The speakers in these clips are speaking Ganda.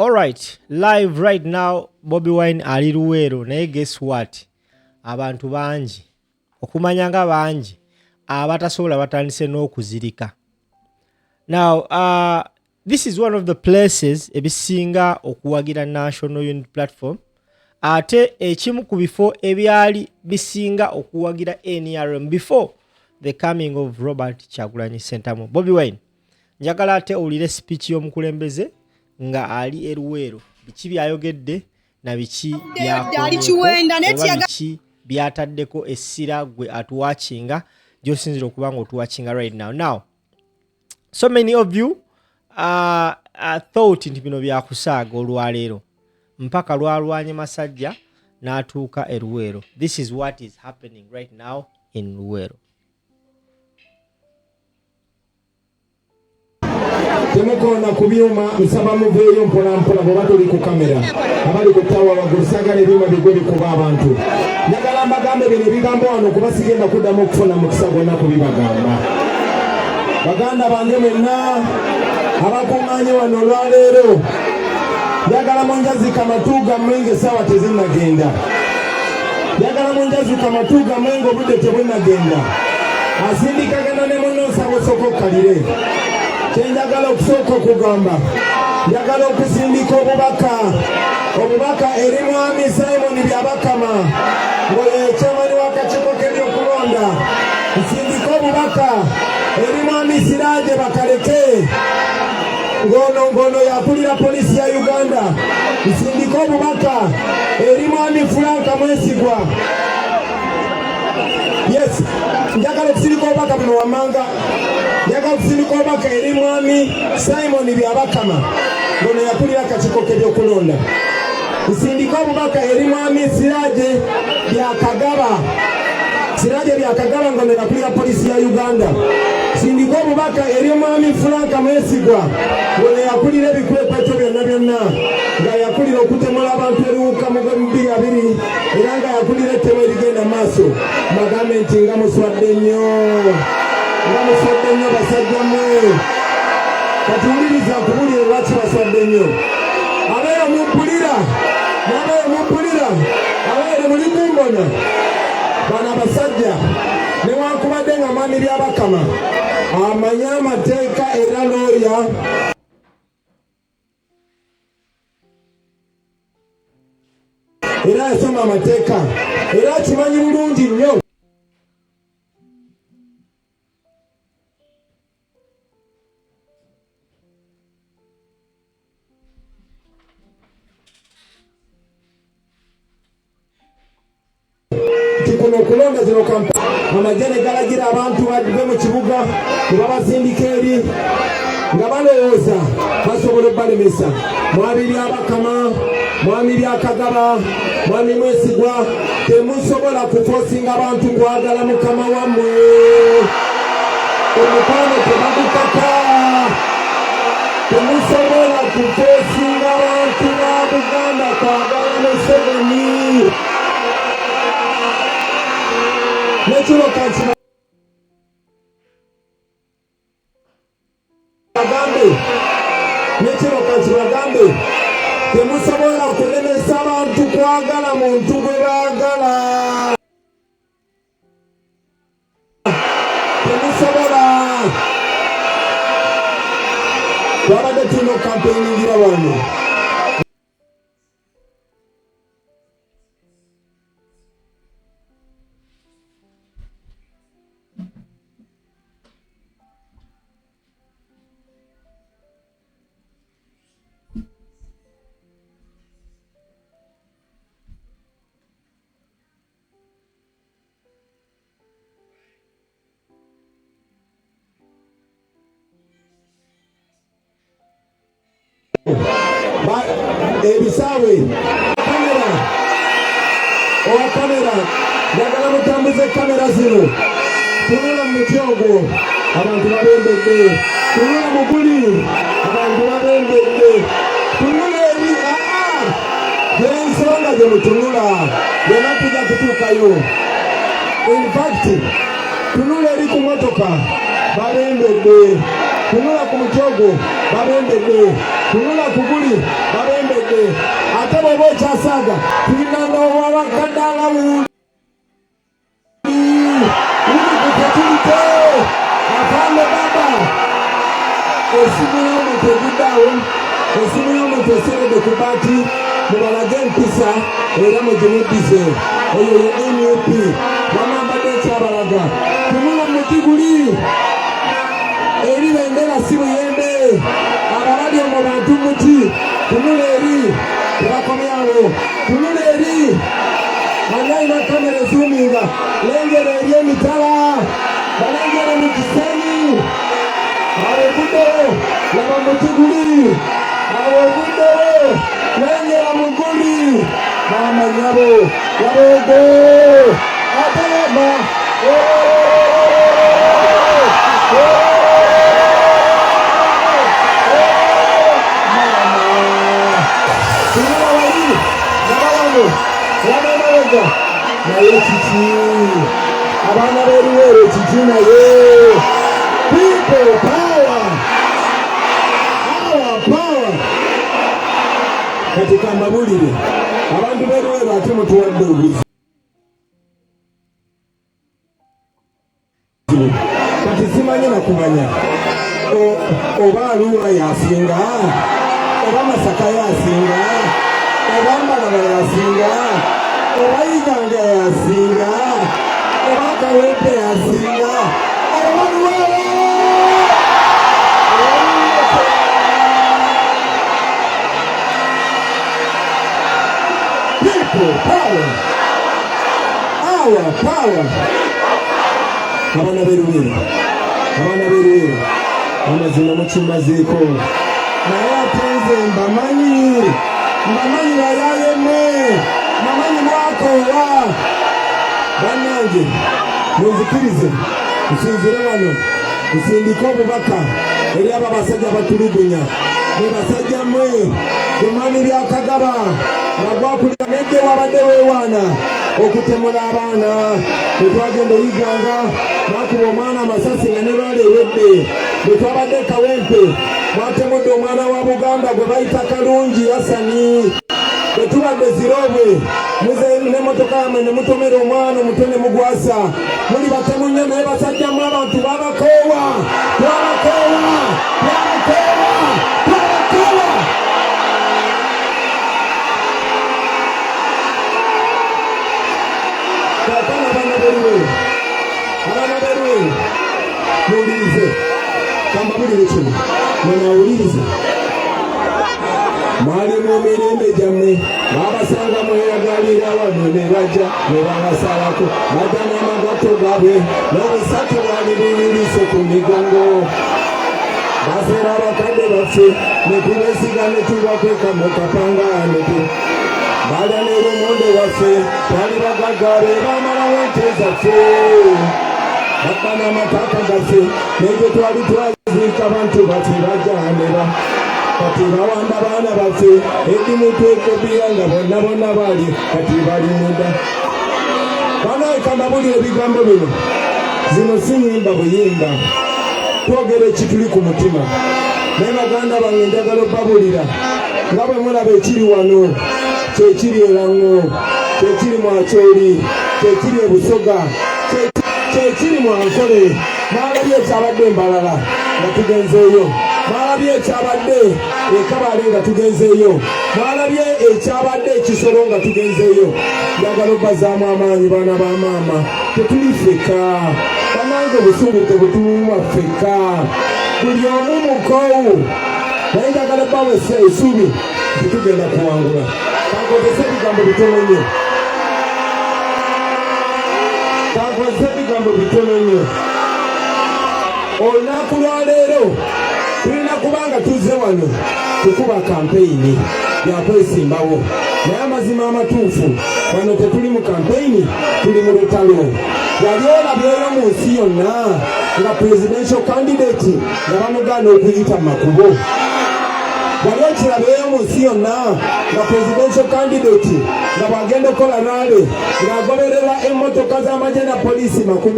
Alright, live right now Bobi Wine ali Luweero naye guess what? Abantu bangi okumanya nga bangi abatasobola batandise n'okuzirika. Now, this is one of the places ebisinga okuwagira National Unity Platform ate ekimu ku bifo ebyali bisinga okuwagira NRM before the coming of Robert Kyagulanyi Ssentamu. Bobi Wine Njagala ate owulire speech y'omukulembeze nga ali e Luweero, biki byayogedde na biki byakoonyeeko oba biki byataddeko essira gwe atuwakinga gyosinzira okuba nga otuwakinga right now. Now so many of you thought nti bino byakusaaga olwaleero mpaka lwalwanye masajja n'atuuka e Luweero. This is what is happening right now in Luweero. Temukoona ku byuma, nsaba muveeyo mpolampola bw'oba toli ku kamera. Abali ku ttaawa waggulu saagala ebyuma bigwe bikuba abantu. Njagala mbagambe bino ebigambo wano kuba sigenda kuddamu okufuna mukisa gwonna kubibagamba. Baganda bange mwenna abakuŋŋaanye wano olwaleero, njagala munjazika amatu gammwe ng'essaawa tezinnagenda. Njagala munjazuka amatu gammwe ng'obudde tebunnagenda. Asindikagana ne munno nsaba osooka okkalire. Kye njagala okusooka okugamba, njagala okusindika obubaka, obubaka eri mwami Simon Byabakama ng'oyo ye chairman w'akakiiko k'ebyokulonda. Nsindika obubaka eri mwami Siraje Bakaleke ng'ono ng'ono yakulira poliisi ya Uganda. Nsindika obubaka eri mwami Frank Mwesigwa. Yes, njagala okusindika obubaka buno wammanga. Njagala okusindika obubaka eri mwami Simon Byabakama ng'ono yakulira akakiiko k'ebyokulonda. Nsindika obubaka eri mwami Siraje Byakagaba. Siraje Byakagaba ng'ono yakulira poliisi ya Uganda. Sindika obubaka eri mwami Frank Mwesigwa ng'ono yakulira ebikwekweto byonna byonna nga yakulira okutemula abantu ebiwuka mu bbiri abiri era nga yakulira ettemu erigenda maaso. Bagambe nti nga muswadde nnyo, nga muswadde nnyo basajja mmwe. Kati wuliriza nkubulire lwaki baswadde nnyo. Abeeyo mumpulira, n'abeeyo mumpulira, abeeyo muli kumbona. Bano abasajja newankubadde nga mwami Byabakama amanyi amateeka era looya era yasoma amateeka era akimanyi bulungi nnyo. Nti kuno okulonda zino kampa amagye ne galagira abantu bave mu kibuga ne babasindika eri nga balowooza basobola okubalemesa. Mwami Byabakama, mwami Byakagaba, mwami Mwesigwa, temusobola kufosinga bantu kwagala mukama wammwe. Omukwano tebagukaka. Temusobola kufosinga bantu ba Buganda kwagala Museveni. Nekino kankibagambe, nekino kankibagambe, temusobola kulemesa bantu kwagala muntu gwe baagala. Temusobola. Twabadde tulina okukampeyingira wano. Ebisaawe kamera owa kamera njagala mutambuze kamera zino. Tunula mu muti ogwo abantu babembedde, tunula mu guli abantu babembedde, tunula eri ensonga gye mutunula yonna tujja kutuukayo. In fact tunula eri ku motoka babembedde, tunula ku muti ogwo babembedde, tunula ku guli babembedde. omuntu eseredde ku baati, mubalage empisa era mugimuddize. Eyo ye NUP. Wamambadde ekyabalaga tunula muti guli eri bendera si buyembe, abalabye mu bantu muti tunula eri tebakomyawo, tunula eri banayina kamera ezuminga, lengera eri emitala, balengere mu Kisenyi awo oguddewo, laba muti guli awo oguddewo, lengera muguli maama nyabo labogo ate ma. Tunula wali nabawano laba emabega naye kiki abaana b'eruweero kiki naye people power, our power. Kati kambabulire abantu b'eruweero, ate mutuwadde obuzibu. Kati simanyi nakumanya oba Arua yasinga, oba Masaka yasinga, oba Mbarara yasinga, oba Iganga yasinga, oba Kawempe yasinga, oba Luweero. People power, our power. Abaana b'eruweero, abaana b'eruweero, amazima mukimazeeko, naye ate nze mbamanyi, mbamanyi bayayeme, mbamanyi mwakoowa. Bannange, munzikirize nsinzire wano nsindike obubaka eri abo abasajja batulugunya. Mwe basajja mmwe, gwemwami Byakagaba nga gwakulira nedde wabadde weewaana okutemula abaana bwe twagenda oyiganga mwakuba omwana amasasi nga ne lwala ewedde. Bwe twabadde Kawempe mwatemudde omwana wa Buganda gwe bayita Kalungi Hasani. Bwe tubadde Zirobwe muze n'emmotoka yammwe ne mutomera omwana omuto ne mugwasa. Muli batemu nnyo, naye basajjamu abantu babakoowa, twabakoowa, twabakoowa, twabakoowa. Kaakano abaana b'eruweero, abaana b'eruweero, muwulirize, kambabulire kino, munawulirize. Mwali mu mirembe gyammwe, babasanga mweyagalira wano ne bajja ne babasalako, bajja n'amagatto gaabwe n'obusatu bwali buyulise ku migongo. Baseera abakadde baffe ne tubesiga ne tubakweka mu kapanga netu balya ne lumonde waffe. Twali bagagga be bamalawo ente zaffe, babba n'amataka gaffe negye twali twaziika bantu baffe. Bajja neba kati bawamba baana baffe edimu twekobira nga bonna bonna bali kati bali munda. Banaye, kambabulira ebigambo bino, zino si nyimba buyimba, twogera ekituli ku mutima. Naye baganda bange, njagala obbabulira nga bwe mulaba ekiri wano kyekiri Erango, kyekiri mu Acholi, kyekiri Ebusoga, kyekiri mu Ankole. Mwalabye ekyabadde Embalala nga tugenzeeyo, mwalabye ekyabadde Ekabale nga tugenzeeyo, mwalabye ekyabadde Ekisoro nga tugenzeeyo. Njagala obbazaamu amaanyi, baana ba maama, tetuli ffekka. Banange, obusungu tebutuluma ffekka, buli omu mukoowu, naye njagala bawe essuubi nti tugenda kuwangula. Kankozesa ebigambo bitono nnyo, kankozesa ebigambo bitono nnyo. Olunaku lwaleero tulina kubanga tuzze wano kukuba kampeyini yakwesimbawo, naye amazima amatuufu wano tetuli mu kampeyini, tuli mu lutalo. Wali olabyeyo mu nsi yonna nga presidential candidate nga bamugaana okuyita mu makubo? Wali okirabyeyo mu nsi yonna nga presidential candidate nga bw'agenda okukola rally ng'agoberera emmotoka z'amagye na poliisi 40?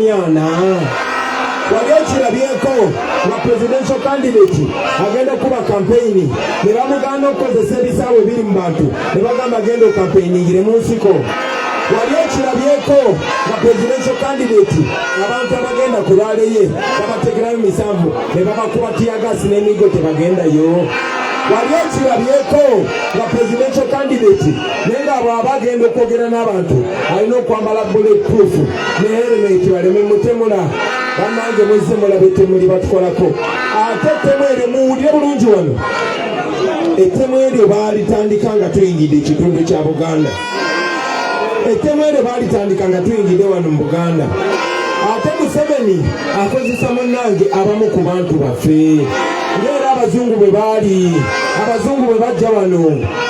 Wali okirabyeko nga presidential candidate agenda okuba kampeyini ne bamugaana okukozesa ebisaawe ebiri mu bantu ne bagamba genda okampeyiningire mu nsiko? Wali okirabyeko nga presidential candidate abantu abagenda ku rally ye babategerayo misanvu ne babakuba teargas n'emigo tebagendayo? Wali okirabyeko nga presidential candidate naye nga bw'aba agenda okwogera n'abantu alina okwambala bullet proof ne helmet baleme mutemula? Bannange, muzze mulabe ettemu lye batukolako. Ate ettemu eryo, muwulire bulungi wano, ettemu eryo baalitandika nga tuyingidde ekitundu kya Buganda. Ettemu eryo baalitandika nga tuyingidde wano mu Buganda. Ate Museveni akozesa, munnange, abamu ku bantu baffe, ng'era abazungu bwe baali. Abazungu bwe bajja wano,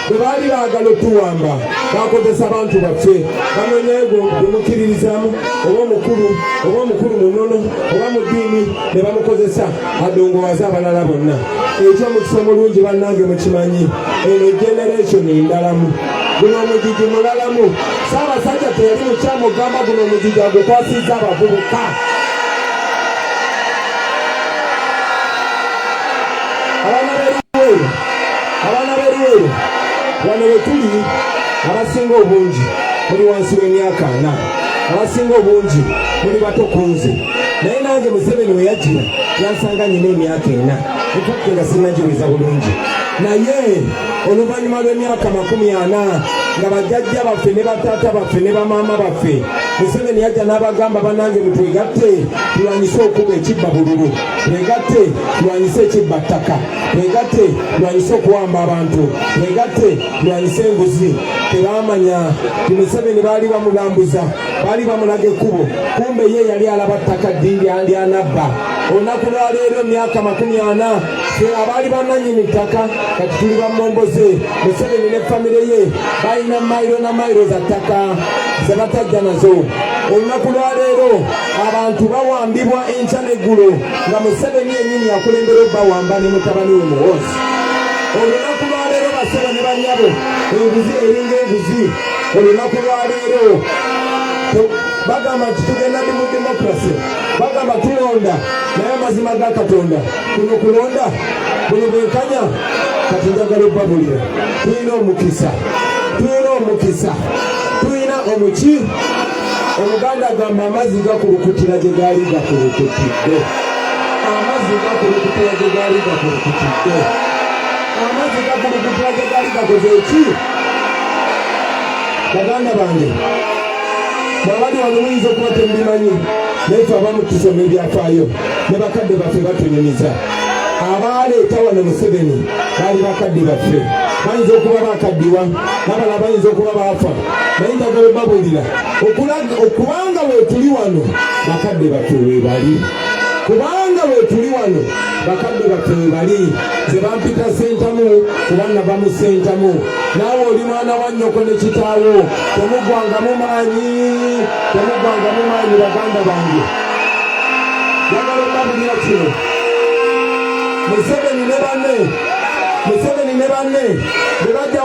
bwe baali baagala otuwamba, bakozesa bantu baffe. Banoonyayo gwe mukkiririzaamu, oba omukulu, oba omukulu mu nnono oba mu ddiini, ne bamukozesa adongowaze abalala bonna. Ekyomukisa omulungi, bannange, mukimanyi eno generation ndalamu, guno omugigi mulalamu. Saabasajja teyali mukyamu gamba guno omugigi agukwasizza abavubuka. Abaana b'eRuweero, abaana b'eRuweero, wano we tuli abasinga obungi muli wansi w'emyaka 40, abasinga obungi muli bato ku nze. Naye nange Museveni we yajjira yansanga nyina emyaka 4, in fact nga sinnagiweza bulungi. Naye oluvannyuma lw'emyaka 40 nga bajjajja baffe ne bataata baffe ne bamaama baffe, Museveni yajja n'abagamba, "Bannange, mutwegatte tulwanyise okuba ekibba bululu, twegatte tulwanyise ekibba ttaka, twegatte tulwanyise okuwamba abantu, twegatte tulwanyise enguzi." Tebamanya ti Museveni baali bamulambuza, baali bamulaga ekkubo, kumbe ye yali alaba ttaka ddi lyanabba. Olunaku lwaleero, emyaka 40, fe abaali bannanyini ttaka kati tuli bamomboze. Museveni ne famire ye balina mayiro na mayiro za ttaka ze batajja nazo. Olunaku lwaleero abantu bawambibwa enkya n'eggulo, nga Museveni yennyini yakulembera obbawamba ne mutabani we Muhoozi. Olunaku lwaleero, basebo ne banyabo, enguzi eringa enguzi. Olunaku lwaleero bagamba nti tugenda ndi mu democracy, bagamba tulonda, naye amazima ga Katonda, kuno kulonda buno bwenkanya? Kati njagala obbabulira, tulina omukisa, tulina omukisa, tulina omuki. Omuganda agamba amazzi gakulukutira gye gaali gakulukutidde, amazzi gakulukutira gye gaali gakulukutidde, amazzi gakulukutira gye gaali gakoze eki. Baganda bange, bwabali wano muyinza okuba temubimanyi, naye fe abamu tusoma ebyafaayo ne bakadde baffe batunyumiza. Abaaleeta wano Museveni baali bakadde baffe, bayinza okuba bakaddiwa, n'abalala bayinza okuba baafa, naye njagala obabuulira okubanga weetuli wano bakadde baffe weebali, kubanga weetuli wano bakadde baffe webali. Ze bampita Sentamu kuba nava mu Sentamu. Naawe oli mwana wa nnyoko ne kitaawo. Temugwangamu maanyi, temugwangamu maanyi, baganda bange. Njagala obbabulira kino: Museveni ne banne, Museveni ne banne bwe bajja